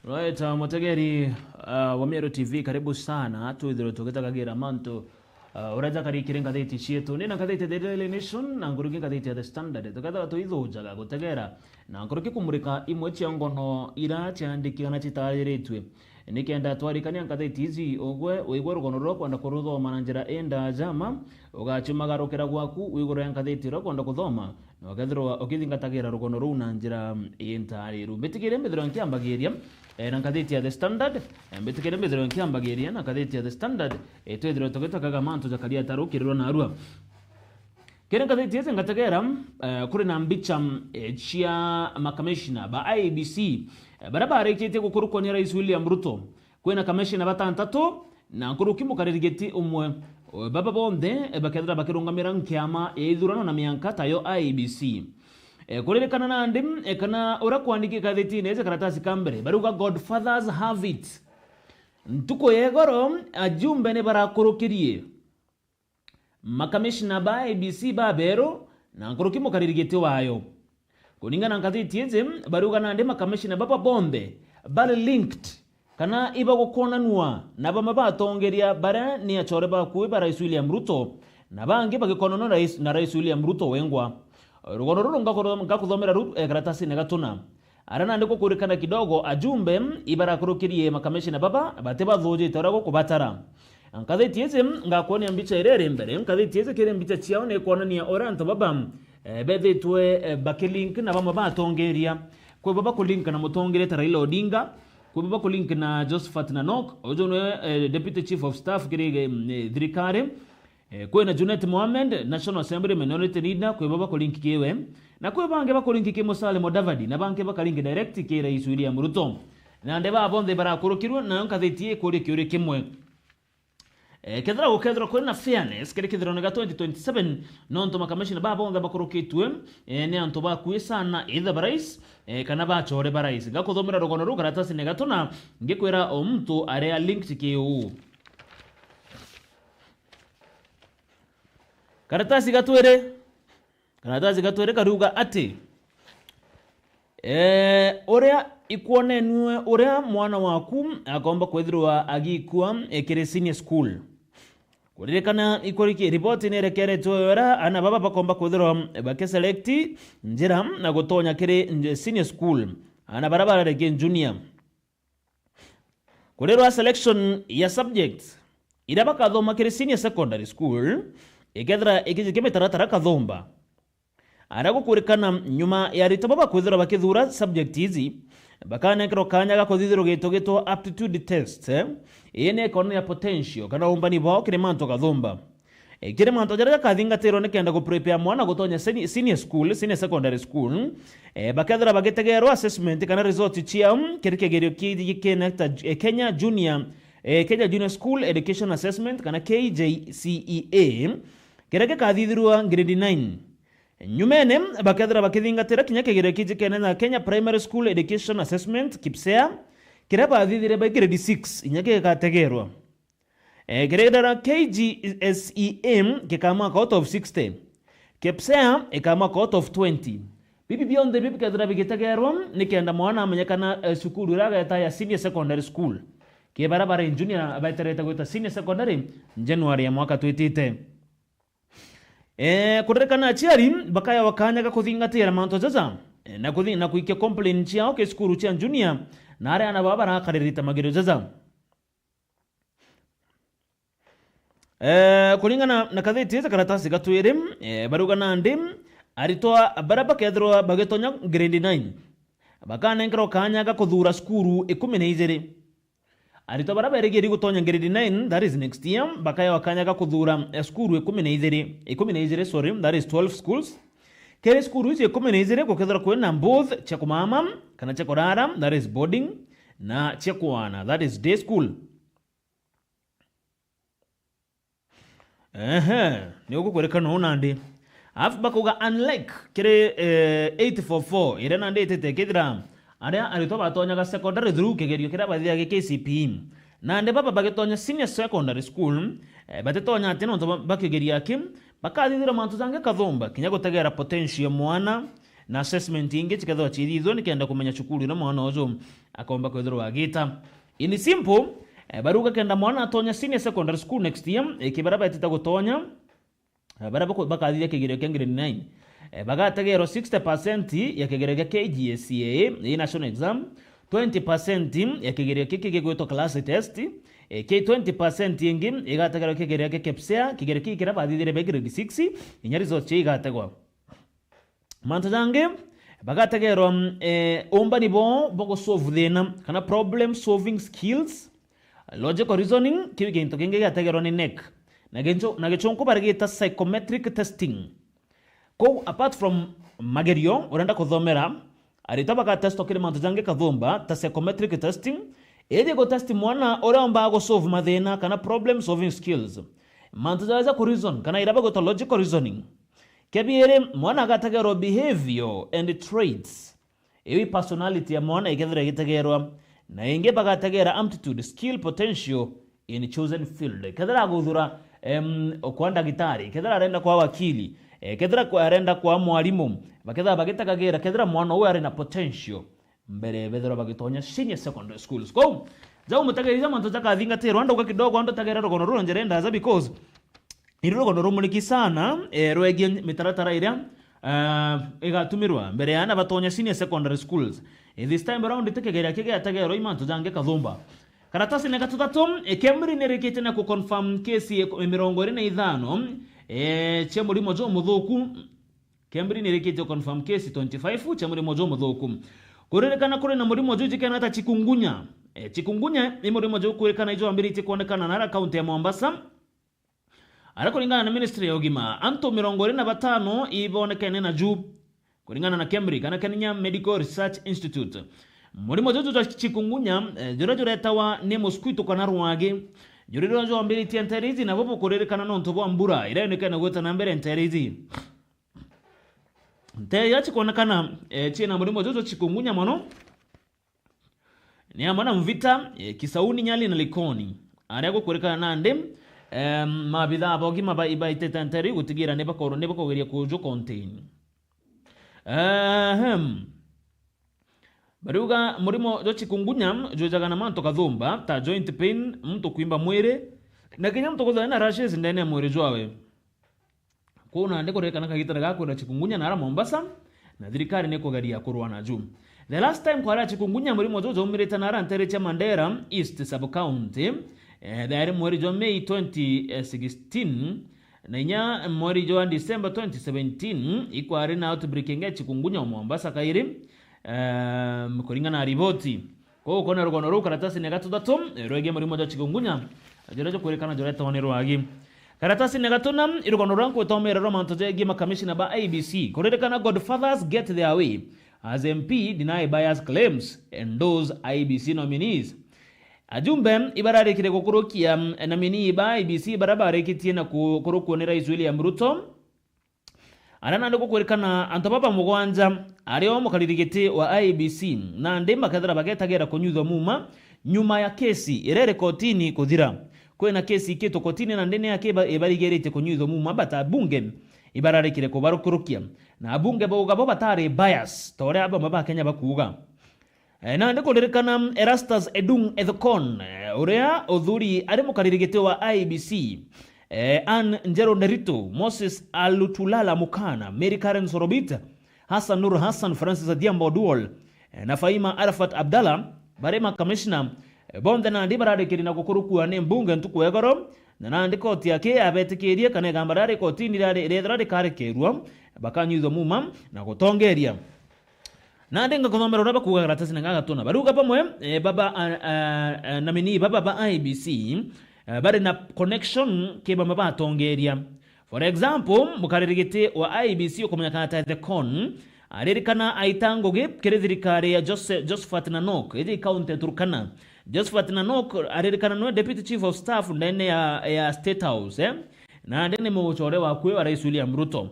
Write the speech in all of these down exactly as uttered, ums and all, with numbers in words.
Right, uh, mutegeri, uh, wa Meru T V, karibu sana. Twithirwe tugitagagira mantu, uh, uria jakari kiri ngathiti cietu. Ni na ngathiti ya The Daily Nation na nkuruki ngathiti ya The Standard. Tukethirwa tuithujaga gutegera na nkuruki kumurika imwe cia ngono ira ciandiki kana citariritwe. Nikenda twarikania ngathiti ici, ugwe wigwe rugono ruria ukwenda kuruthoma na njira indaja ma, ugaciumagarukira gwaku wiguru ya ngathiti iria ukwenda kuthoma, na ukethirwa ukithingatagira rugono ruu na njira intariru. Mbitikire mbithirwe nkiambagiria, eh, na ngathiti ya The Standard, eh, mbitikire mbithirwe nkiambagiria na ngathiti ya The Standard, eh, twithirwe tugitakaga mantu jakaria ta rukirirwa narua. Kiri ngathiti iji ngategera, eh, kuri na mbicha, eh, cia makamishina ba I E B C, eh, baria barikitie gukurukwa ni Rais William Ruto. Kwina kamishina batantatu na nkuruki mukariri giti umwe. O, baba bonthe, e, bakethira bakirungamira nkiama ya ithurano na mianka tayo I E B C. E, kuririkana nandi, e, kana uria kwandiki ngathitine iji karatasi ka mbere, bariuga, "Godfathers have it." Ntuku ya igoro, ajumbe ni barakurukirie makamishina ba I E B C baberu na nkuruki mukariri giti wayo. Kuringana na ngathiti iji, bariuga nandi makamishina baba bonthe bari linked kana ibagukonanua na bamwe ba atongeria baria ni achore bakui ba Rais William Ruto, na bangi bagikonanua rais, na Rais William Ruto wengwa. Rugono ruru ngakoro-, ngakuthomera ru, eh, karatasine gatuna. Aria nandi gukurikana kidogo, ajumbe ibarakurukirie makamishina baba batibathujite uria gukubatara. Ngathiti iji ngakwonia mbicha iria iri mbere. Ngathiti iji kiri mbicha ciao ni kwonania uria antu baba, eh, bethitwe, eh, bakilink na bamwe ba atongeria. Kwi baba kulink na mutongeria ta Raila Odinga, kwi baba kulink na Josephat Nanok, uju niwe, eh, Deputy Chief of Staff kiri, eh, thirikari. Eh, kwina Junet Mohamed, National Assembly Minority Leader, kwi baba kulink kiwe, na kwi bangi bakulink ki Musalia Mudavadi, na bangi bakalink direct ki Rais William Ruto. Nandi baa bonthe barakurukirwe, nayo ngathiti ikuria kiuria kimwe. Eh, kethira gukethirwa kuri na fairness kiri kithirone gia twenty twenty-seven, nontu makamishina baa bonthe bakurukitwe, eh, ni antu bakui sana, either ba rais, eh, kana bachore ba rais. Ngakuthomera rugono ruu karatasine gatuna, ngikwira o muntu aria linked ki uu. Karatasi ga twiri. Karatasi ga twiri kariuga ati, eh, uria ikwonenue uria mwana waku akomba kwithirwa agikua, eh, kiri senior school. Kuririkana ikuriki, riboti ni irekeretwe uria ana baba bakomba kwithirwa bakiselect njira na gutonya kiri nj-, senior school. Ana baria barareke junior. Kurirwa selection ya subjects iria bakathoma kiri senior secondary school, ikethira ikiji ki mitaratara kathumba. Aria gukurikana, nyuma ya aritwa baba kwithirwa bakithura subject ici, bakanenkerwa kanya ga kuthithirwa gintu gitwa aptitude test, eh? Ii ni ikonania potential kana umbani bwao kiri mantu kathumba. Eh, kiri mantu jaria jakathingatirwa nikenda guprepare mwana gutonya seni-, senior school, senior secondary school, eh, bakethira bagitegerwa assessment kana result ciao kiri kigerio ki-, ki-, kina ta Ju-, eh, Kenya Junior, eh, Kenya Junior School Education Assessment kana K J C E A, kiria gikathithirwa grade nine. Nyumene, bakethira bakithingatira kinya kigerio kiji kene na Kenya Primary School Education Assessment, KPSEA, kiria bathithire bai grade six, inya gigikategerwa. Eh, kiria K J C E A gikamwaka out of sixty. KPSEA ikamwaka out of twenty. Bibi bionthe bibi bikethira bigitegerwa, nikenda mwana amenye kana, eh, cukuru iria ageta ya senior secondary school, ki baria bari junior beterete gwita senior secondary January ya mwaka twitite. Eh, kuririkana aciari bakaewa kanya ga kuthingatira mantu jaja, eh, na kuthi-, na kuikia complaint ciao ki cukuru cia junior, na aria ana bao barakaririte magerio jaja. Eh, kuringana na kathiti iji karatasi ga twiri, eh, barauga nandi aritwa baria bakethirwa bagitonya grade nine bakanenkerwa kanya ga kuthura cukuru ikumi na ijiri. Aritwa baria berigiri gutonya grade nine, that is next year, bakaewa kanya ga kuthura, eh, cukuru ikumi na ijiri, ikumi na ijiri, sorry, that is twelve schools. Kiri cukuru ici ikumi na ijiri gukethirwa kwina both cia kumama kana cia kurara, that is boarding, na cia kwana, that is day school. Ehe, ni ugukwirikana uu nandi. Alafu bakauga unlike kiri, eh, eight four four, iria nandi itite kethira aria aritwa batonyaga secondary through kigerio kiria bathiaga K C P E. Nandi baba bagitonya senior secondary school, eh, batitonya ati nontu ba-, bakigeria aki, bakathithira mantu jangi kathumba, kinya gutegera potential ya mwana, na assessment ingi cikethirwa ciithithua nikenda kumenya cukuru iria mwana uju akomba kwithirwa agita. In simple, eh, barauga kenda mwana atonya senior secondary school next year, eh, ki baria betite gutonya, eh, baria baku-, bakathithia kigerio kia grade nine, eh, bagategerwa sixty percent ya kigerio kia K G S E A, ii national exam, twenty percent ya kigerio kiki gigwitwa class test, eh, ki twenty percent ingi igategerwa kigerio kia KPSEA, kigerio kii kiria bathithirie be grade six, inya results cia igategwa. Mantu jangi, bagategerwa, mm, eh, umbani boo bwa gusolve thina, kana problem solving skills, logical reasoning, kiu gintu kingi giategerwa ni NEC. Na gichu-, na gichunku barigita psychometric testing. Kou, apart from magerio urenda kuthomera, aritwa bagatestwa kiri mantu jangi kathumba, ta psychometric testing, iji gutesti mwana uria ombaga gusolve mathina, kana problem solving skills. Mantu jaja ku reason, kana iria bagwita logical reasoning. Kia biiri, mwana agategerwa behavior and traits. Iu i personality ya mwana ikethirwa igitegerwa. Na ingi bagategera aptitude, skill, potential in chosen field. Kethira aguthura, em, okwa ndagitari, kethira arenda kwa wakili, eh, kethira kwa, arenda kwa mwarimu, bakethira bagitagagira kethira mwana uyu ari na potential mbere bethirwa bagitonya senior secondary schools. Kou, jau mutagerija mantu jakathingatirwa, ndauga kidogo, andu tagera rugono ruru njere ndaja, because iru rugono rumuriki sana, eh, rwegie mitaratara iria, eh, igatumirwa mbere ya ana batonya senior secondary schools. Eh, this time around, ti kigeria kigiategerwa i mantu jangi kathumba. Karatasi ni gatuthatu, eh, Kemri nirikitie na ku confirm kesi mirongo iri na ithano, eh, cia murimo jumuthuku. Kemri nirikitie confirm case twenty-five cia murimo jumuthuku. Kuririkana kuri na murimo juju jikena ta chikungunya. Eh, chikungunya ni murimo jukwirikana ijwambiritie kwonekana nara kaunti ya Mombasa. Ara kuringana na ministry ya ugima, antu mirongo iri na batano ibonekene na ju. Kuringana na Kemri, kana Kenya Medical Research Institute. Murimo juju jwa chikungunya, eh, juria juretawa ni mosquito kana rwagi. Juri rwo jwambiritie nteriji, na bubu kuririkana nontu bwa mbura iria yonekene gwita na mbere nteriji. Nte iria cikwonekana, eh, ciina murimo juju chikungunya mono ni amwe na Mvita, eh, Kisauni, Nyali na Likoni. Aria gukwirikana nandi, em, maabithaa ba ugima ba-, ibaitite ntere gutigira ni bakorwo ni bakugeria kuju contain. Ehem. Bariuga murimo jwa chikungunya jwijaga na mantu kathumba, ta joint pain, muntu kwimba mwiri, na kinya muntu kuthana na rashes ndene ya mwiri jwawe. Kuu nandi kuririkana kagitene gaka kwina chikungunya nara Mombasa, na thirikari ni kugeria kurwa naju. The last time kwari na chikungunya, murimo juju jaumirite nara ntere cia Mandera East Sub-County, eh, thairi mweri jwa Mei twenty sixteen, na inya mweri jwa December twenty seventeen, ikwari na outbreak ingi ya chikungunya o Mombasa kairi, ehm, kuringana na riboti. Kou ukona rugono ruu karatasine ga tuthatu, eh, rwegie murimo jwa chikungunya, juria jukwirikana juretagwa ni rwagi. Karatasine ga tuna, i rugono ruria nkwita umera rwa mantu jegie makamishina ba I E B C. Kuririkana, godfathers get their way as M P deny bias claims, endorse I E B C nominees. Ajumbe ibararikire gukurukia, mm, nominee ba I E B C baria barikitie na ku-, kurukua ni Rais William Ruto. Aria nandi gukwirikana antu baba mugwanja ario mukariri giti wa I E B C nandi makethira bagetagira kunyuithwa muma nyuma ya kesi iria iri kotini kuthira. Kwina kesi ikitwe kotini nandi ni aki iba-, ibarigiritie kunyuithwa muma, but abunge ibararikire kubarukurukia. Na abunge bauga bo batari bias, ta uria bamwe ba Kenya bakuuga. Eh, nandi kuririkana Erastus Edung Ethekon, eh, uria uthuri ari mukariri giti wa I E B C, eh, Anne Njeru Nderitu, Moses Alutulala Mukana, Mary Karen Sorobit, Hassan Nur Hassan, Francis Adhiambo Oduol, eh, na Faima Arafat Abdallah, bari makamishna, eh, bonthe nandi bararikiri na gukurukua ni mbunge ntuku ya igoro, na nandi koti aki yabetikirie kana igamba rari kotini rari, rethira rikarekerua, bakanyuithwa muma na gutongeria. Nandi ngakuthomera uria bakuuga karatasine gaka tuna. Bariuga bamwe, eh, baba, ah, ah, ah, nominee baba ba I E B C, eh, bari na connection ki bamwe ba atongeria. For example, mukariri giti wa I E B C ukumenyekana ta Ethekon, aririkana aita ngugi kiri thirikari ya Jose-, Josephat Nanok, iji kaunti ya Turkana. Josephat Nanok aririkana niwe Deputy Chief of Staff ndene ya, ya State House, eh? Nandi ni mucore wa kwi wa Rais William Ruto.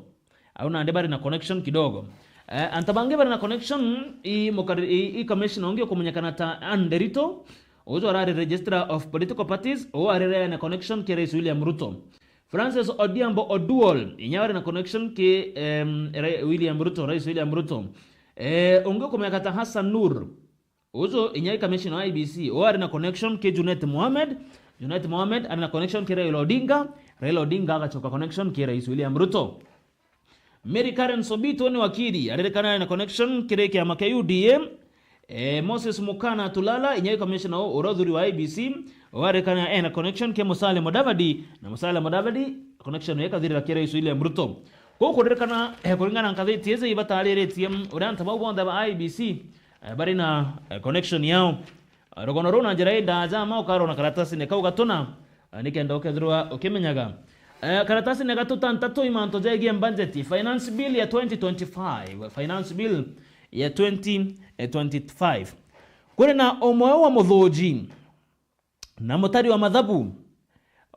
Au nandi bari na connection kidogo. Eh, antu bangi bari na connection i mukari-, i, i commissioner ungi ukumenyekana ta Anne Nderito, uju arari registrar of political parties, uu arire na connection ki Rais William Ruto. Francis Odhiambo Oduor, inya ari na connection ki, em, Ra-, William Ruto, Rais William Ruto. Eh, ungi ukumenya ta Hassan Nur. Uju inya i commissioner wa I E B C, u ari na connection ki Junet Mohamed. Junet Mohamed ari na connection ki Raila Odinga. Raila Odinga agacoka connection ki Rais William Ruto. Mary Karen Sobito ni wakiri, aririkana ari na connection kiri kiama kia U D A. Eh, Moses Mukana Tulala, inya i commissioner u-, uria uthuri wa I E B C, u aririkana ena connection ki Musalia Mudavadi, na Musalia Mudavadi connection ye ikathirira ki Rais William Ruto. Kuu kuririkana, eh, kuringana na ngathiti iji ibatariritie, mm, uria antu bau bonthe ba I E B C, eh, bari na, eh, connection yao. Eh, rugono ruu na njira indaaja ma ukarona karatasine kau gatuna, eh, nikenda ukethirwa ukimenyaga. Eh, karatasine gatu tantatu i mantu jegie budget, Finance Bill ya twenty twenty-five, Finance Bill ya twenty twenty-five. Kuri na umwe wa muthuji na mutari wa mathabu,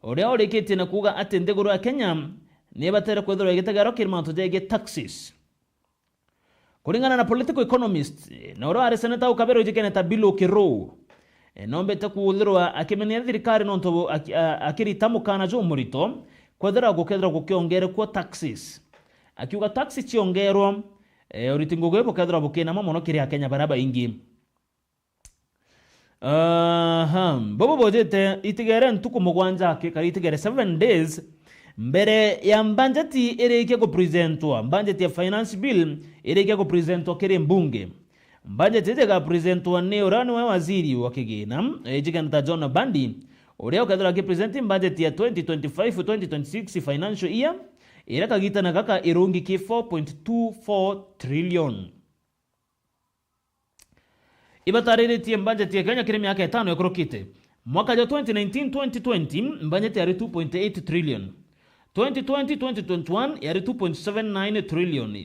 uria urikitie na kuuga ati nthiguru ya Kenya ni ibatere kwithirwa igitegerwa kiri mantu jegie taxes. Kuringana na political economist, eh, na uria wari seneta ukabere ujikene ta Bill Kiruu, eh, nombete kuthirwa akimeneria thirikari nontu aki-, a-, akirita mukana jumurito kwethirwa gukethirwa gukiongerekwa taxes. Akiuga taxes ciongerwa, eh, uriti ngugi bukethirwa bukinama mono kiri Akenya baria baingi. Aha, bobo bojete itigere ntuku mugwanja aki-, kana itigere seven days mbere ya mbanjeti irikie kupresentwa, mbanjeti ya finance bill irikie kupresentwa kiri mbunge. Mbanjeti iji igapresentwa ni uria niwe waziri wa kigina, ijikenda ta John Bandi, uria ukethirwa akipresent mbanjeti ya twenty twenty-five twenty twenty-six financial year, iria kagitana gaka irungi ki four point two four trillion. Ibatariritie mbanjeti ya Kenya kiri miaka itano ikurukite. Mwaka jwa twenty nineteen twenty twenty, mbanjeti yari two point eight trillion. Twenty twenty twenty twenty-one yari two point seven nine trillion.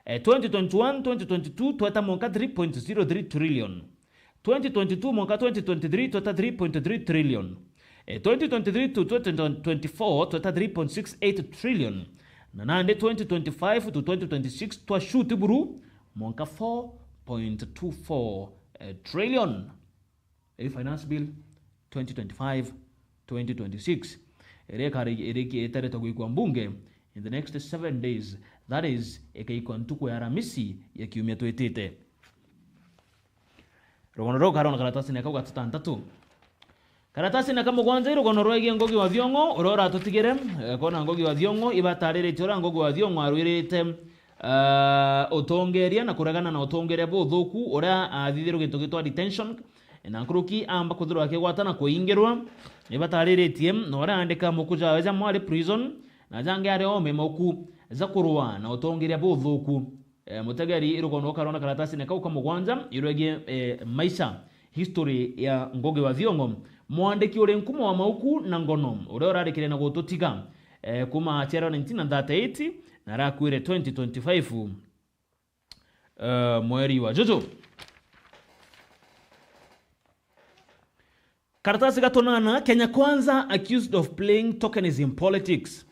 Eh, twenty twenty-one twenty twenty-two tweta mwanka three point zero three trillion. Twenty twenty-two mwanka twenty twenty-three tweta three point three trillion. Eh, twenty twenty-three to twenty twenty-four tweta three point six eight trillion. Na nandi twenty twenty-five to twenty twenty-six twashuti buru mwanka four point two four, eh, trillion. Ii Finance Bill twenty twenty-five twenty twenty-six, iria ikari-, iri-, iterete gwikwa mbunge in the next seven days, that is, ikaikwa ntuku ya Aramisi ya kiumia twitite. Rugono ruu karona karatasine kau gatutantatu. Karatasine ka mugwanja i rugono rwegie Ngugi wa Thiong'o, uria uratutigire, eh, kona Ngugi wa Thiong'o ibatariritie uria Ngugi wa Thiong'o arwirite, eh, utongeria na kuregana na utongeria buthuku uria athithirwe gintu gitwa detention, na nkuruki amba kwithirwa akigwata na kuingirwa. Ibatariritie na uria aandika muku jawe ja mwari prison, na jangi ari ome muku ja kurua na utongeria buthuku. Eh, mutegeri irugono ukarona karatasine kau ka mugwanja irwegie, eh, maisha, history ya Ngugi wa Thiong'o, mwandiki uri nkumo wa mauku na ngono, uria urarikire na gututiga, eh, kuma aciarwa nineteen thirty-eight na arakuire twenty twenty-five, eh, mweri wa Juju. Karatasi ga tunana, Kenya Kwanza accused of playing tokenism politics.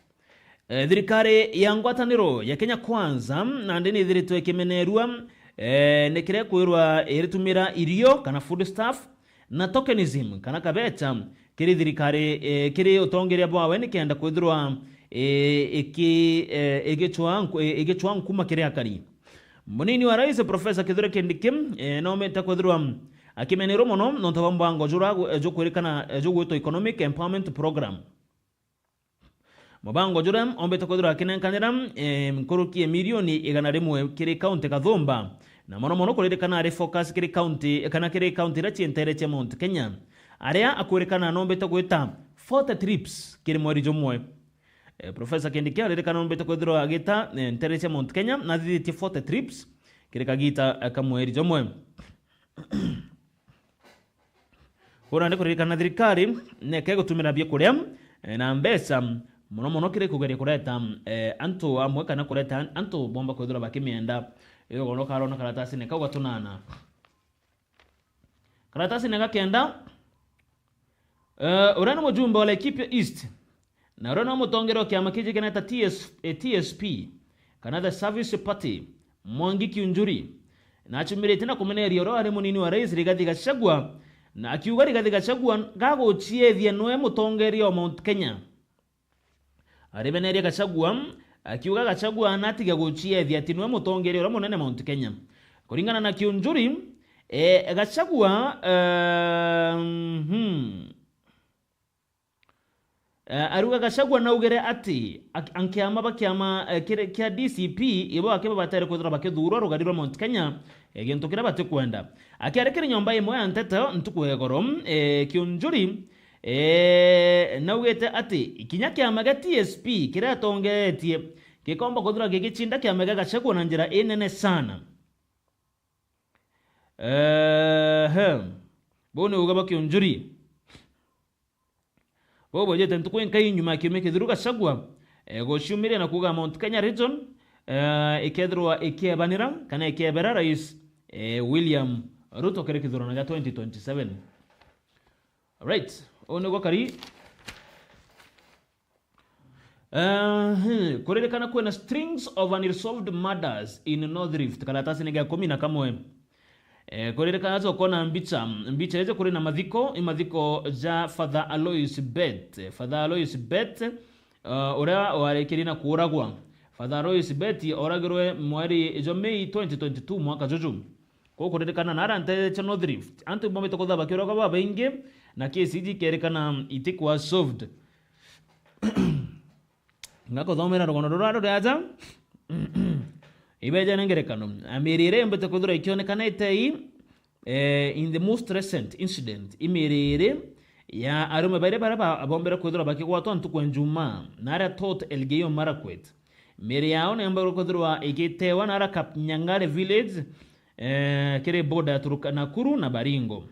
Eh, thirikari ya ngwataniro ya Kenya Kwanza nandi ni ithiritwe ikimenerua, eh, ni kiria kwirwa iritumira irio kana food stuff na tokenism kana kabecha kiri thirikari, eh, kiri utongeria bwawe nikenda kwithirwa, eh, iki-, eh, igicwa nku-, eh, igicwa nkuma kiri akari. Munini wa rais, Professor Kithure Kindiki, eh, nomete kwithirwa akimenerwa mono nontu bwa mbango jura gu-, eh, jukwirikana, eh, jugwitwa Economic Empowerment Program. Mubango jura ombete kwithirwa akinenkanira, eh, nkuruki ya milioni igana rimwe kiri kaunti kathumba, na mono mono kuririkana ari focus kiri kaunti, kana kiri kaunti iria cientere cia Mount Kenya, aria akwirikana nombete gwita forty trips kiri mweri jumwe. Eh, Professor Kindiki aririkana ombete kwithirwa agita, eh, ntere cia Mount Kenya, na athithitie forty trips kiri kagita, eh, ka mweri jumwe. Kuna ni kuririkana thirikari neke gutumira biakuria, eh, na mbeca mono mono kiri kugeria kureta, eh, antu amwe kana kureta antu bomba kwithirwa bakimienda. Iyo gono karona karatasine kau ga tunana. Karatasine ga kenda, eh, uria ni mujumbe wa Laikipia East, na uria ni mutongeria wa kiama kiji kineta T S, eh, T S P, kana the Service Party, Mwangi Kiunjuri, na achumirite na kumeneria uria wari munini wa rais Rigathi Gachagua, na akiuga Rigathi Gachagua gaguchiethia niwe mutongeria wa Mount Kenya. aribeneria Gachagua, akiuga Gachagua natige guciethia ati niwe mutongeria uria munene Mount Kenya. Kuringana na Kiunjuri, eh, Gachagua, eh, mhm. Eh, aruga Gachagua naugire ati ak-, ankiama ba kiama, eh, kiri-, kia D C P ibo aki babatere kwithirwa bakithurwa rugari rwa Mount Kenya, eh, gintu kiria batikwenda. Akiaria kiri nyomba imwe ya nteto ntuku ya igoro, eh, Kiunjuri, eh, naugite ati kinya kiama gia T S P kiria atongeretie gikomba kwithirwa gigicinda kiama gia Gachagua na njira inene sana. Ehe. Buu ni uga bwa Kiunjuri. Buu bwejete ntuku inkai nyuma ya kiumia kithiru Gachagua, eh, guciumiria na kuuga Mount Kenya region, eh, ikethirwa ikiebanira kana ikiebera Rais, eh, William Ruto kiri kithurano gia twenty twenty-seven. Right, uu niguo kari. Eh, kuririkana kwina strings of unresolved murders in North Rift, karatasini ga ikumi na kamwe. Eh, kuririkana aja ukona mbicha, mbicha iji kuri na mathiko, i mathiko ja Father Alois Bet. Father Alois Bet, eh, uria warikirie na kuuragwa. Father Alois Bet oragirwe mweri jwa Mei twenty twenty-two mwaka juju. Kuu kuririkana nara nteere cia North Rift, antu bombite kwithirwa bakiuragwa babaingi, na kesi iji ikerikana itikwa solved. Ngakuthomera rugono ruria ruri aja. Ibejene ngerekano. Miiri iria yombite kwithirwa ikionekana itei, eh, in the most recent incident, i miiri iiri ya arume bairi baria ba-, bombere kwithirwa bakigwatwa ntuku ya Njumaa, naria Tot Elgeyo Marakwet. Miiri yao niyombere kwithirwa igitewa naria Kapnyangare village, eh, kiri border ya Turka-, Nakuru na Baringo.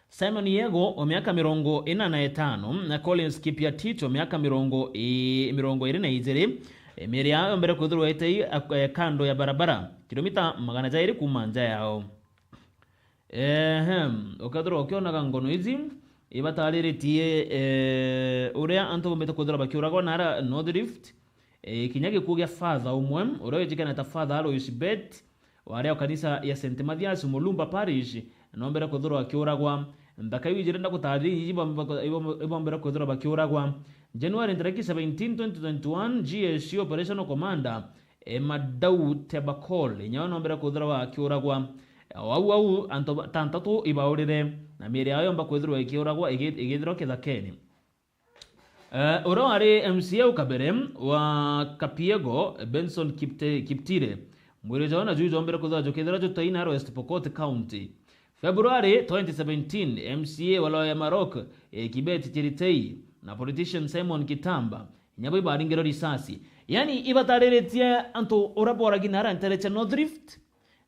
Simon Yego wa miaka mirongo ina na itano na Collins Kipiatich wa miaka mirongo i-, mirongo iri na ijiri, e, miiri yao yombere kwithirwa itei, e, kando ya barabara, kilomita magana jairi kuuma nja yao. Ehem, ukethirwa ukionaga ngono iji, ibatariritie, e, uria antu bombite kwithirwa bakiuragwa nara North Rift, e, kinya gikuu gia father umwe, uria wijikana ta Father Alois Bet, waria o kanisa ya Saint Mathias Mulumba Parish, nombere kwithirwa akiuragwa. Nthaka iu ijiri ndagutari iji ibombe-, ibombe-, ibombere kwithirwa bakiuragwa. January ntariki seventeen, twenty twenty-one, G S U Operational Commander, e, Madau Tebakol, inya we nombere kwithirwa akiuragwa. O au au, antu ba-, tantatu ibaurire, na miiri yao yomba kwithirwa ikiuragwa, igi-, igithirwa kithakeni. Eh, uria wari M C A u kabere wa Kapiego, Benson Kipte-, Kiptire, mwiri jwawe naju ijombere kwithirwa jukithirwa jutai naro West Pokot County. February twenty seventeen, M C A wa Loya Marok, eh, Kibet Chiritei, na politician Simon Kitamba, inya bo ibaringirwe risasi. Yani, ibatariritie antu uria boragi nara ntere cia North Rift,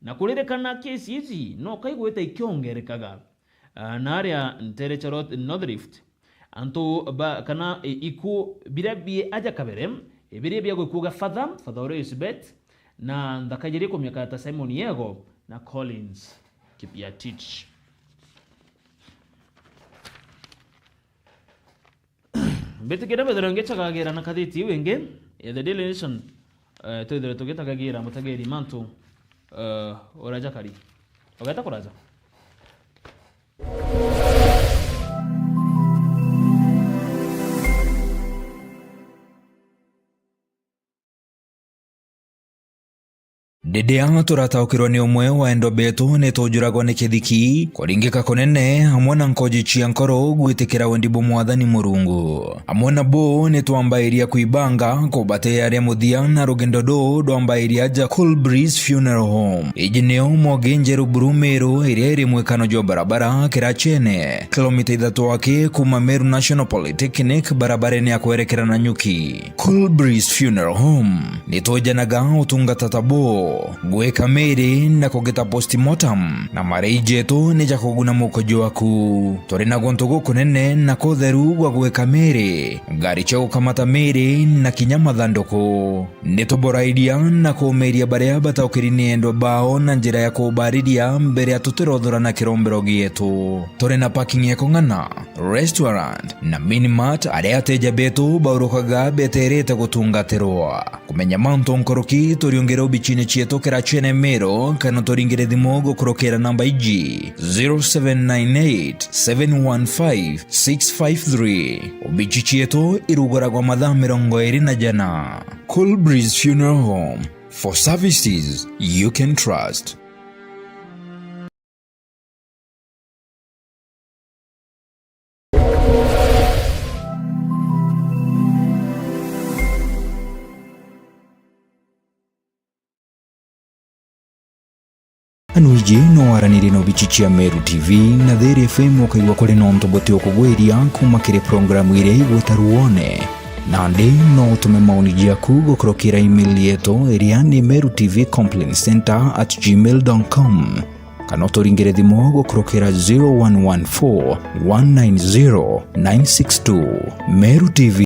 na kuririkana kesi iji no kaigwite ikiongerekaga, ah, naria ntere cia North, North Rift. Antu ba, kana, e, iku biria bi aja kabere, e, biria bia gikuuga Father, Father Alois Bet, na nthaka iria ikumyaka ta Simon Yego na Collins Kipiatich. Mbitikiria mbithirwe ngichagagira na kathiti iu ingi, e, The Daily Nation, e, twithirwe tugitagagira mutegeri mantu, e, uria jakari. Ugeta kuraja. Ndidia turataukirwa ni umwe wa endwa betu, ni tujuragwa ni kithiki, kuringika kunene, amwe na nkoji cia nkoro gwitikira wendi bwa Mwathani Murungu. Amwe na bo ni twambairia kwibanga kubatearia muthia na rugendo ruu rwambairia aja Cool Breeze Funeral Home. Iji nio Mwogi Njeru Buru Meru, iria iri mwikano jwa barabara Kirachene, kilomita ithatu aki kuuma Meru National Polytechnic, barabarene ya kwerekera Nanyuki. Cool Breeze Funeral Home, ni twejanaga utungata ta buu, gwika miri na kugita postmortem, na marei jetu ni ja kuguna muko jwaku. Turi na guntu gukunene na kutheru gwa gwika miri, ngari cia gukamata miri, na kinya mathanduku. Ni tuborairia na kuumiria baria bataukiri ni endwa bao na njira ya kubariria mbere ya tutirothora na kirombero gietu. Turi na parking ya kung'ana, restaurant, na mini mart, aria ateja betu baurukaga beterete gutungatirwa. Kumenya mantu nkuruki, turiungire obichine cietu Gukurukira Chene Meru, kana uturingire thimu gukurukira namba iji, zero seven nine eight, seven one five, six five three. Obichi cietu iruguragwa mathaa mirongo iri na jana. Cool Breeze Funeral Home, for services you can trust. Anu iji no waranirie na obichi cia Meru T V na Thiri F M, ukaigua kuri na untu buti ukugwiria kuuma kiri programu iria igwita Ruone. Nandi no utume maoni jaku gukurukira email yetu iria ni meru T V complaint center at gmail dot com. Kana uturingire thimu gukurukira zero one one four, one nine zero, nine six two. Meru T V.